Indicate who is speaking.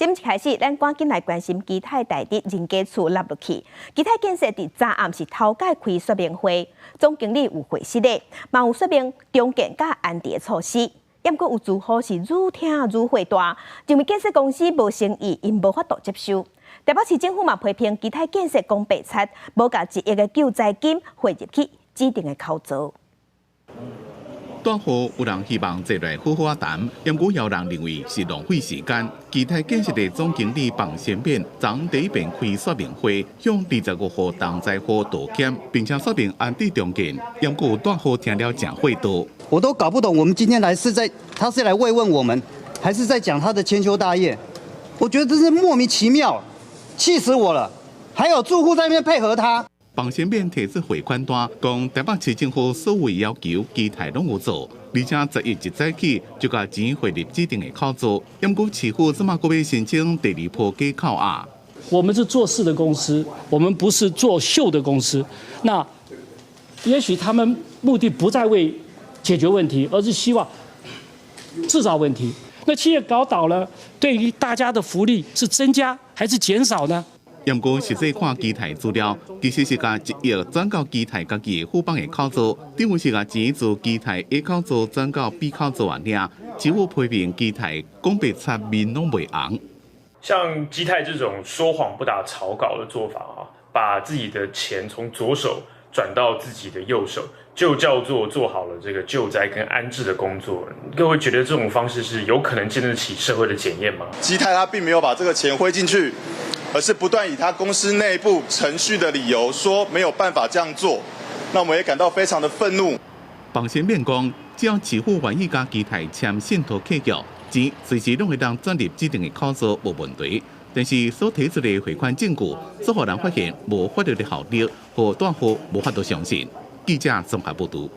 Speaker 1: 節目一開始，咱趕緊來關心基泰台佇人家厝落落去。基泰建設佇昨暗是頭擺開說明會，總經理有回釋的，嘛有說明重建佮安置的措施。毋過有住戶是愈聽愈火大，認為建設公司無誠意，𪜶無法度接受。台北市政府嘛批評基泰建設講白賊，無共1億的救災金匯入去指定的口座。
Speaker 2: 大戶有人希望坐來好好仔談，毋過有人認為是浪費時間。基泰建設的總經理彭先勉昨第一遍開說明會，向25戶重災戶道歉，並且說明安置重建。毋過大戶聽了誠火大。
Speaker 3: 我都搞不懂，我們今天來是在，他是來慰問我們，還是在講他的千秋大業？我覺得真是莫名其妙，氣死我了！還有住戶在那邊配合他。
Speaker 2: 彭先勉提出匯款單，講台北市政府所有要求，基泰攏有做，而且10日一早起就共錢匯入指定的口座。毋過市府這馬閣欲申請第二波假扣押？
Speaker 4: 我們是做事的公司，我們不是做秀的公司。那也許他們目的不在為解決問題，而是希望製造問題。那企業搞倒了，對於大家的福利是增加還是減少呢？
Speaker 2: 毋過實際看基泰資料，其實是共1億轉到基泰家己的富邦的口座，等於是共錢自基泰 A 口座轉到 B 口座爾。市府批評基泰講白賊面攏袂紅。
Speaker 5: 像基泰這種說謊不打草稿的做法啊，把自己的錢從左手轉到自己的右手，就叫做做好了這個救災跟安置的工作。各位覺得這種方式是有可能經得起社會的檢驗嗎？
Speaker 6: 基泰他並沒有把這個錢匯進去，而是不斷以他公司內部程序的理由說沒有辦法這樣做，那我們也感到非常的憤怒。
Speaker 2: 彭先勉講，只要市府願意佮基泰簽信託契約，錢隨時攏會當轉入指定的口座，無問題。但是所提出的匯款證據，煞予人發現無法律的效力，予大戶無法度相信。記者綜合報導。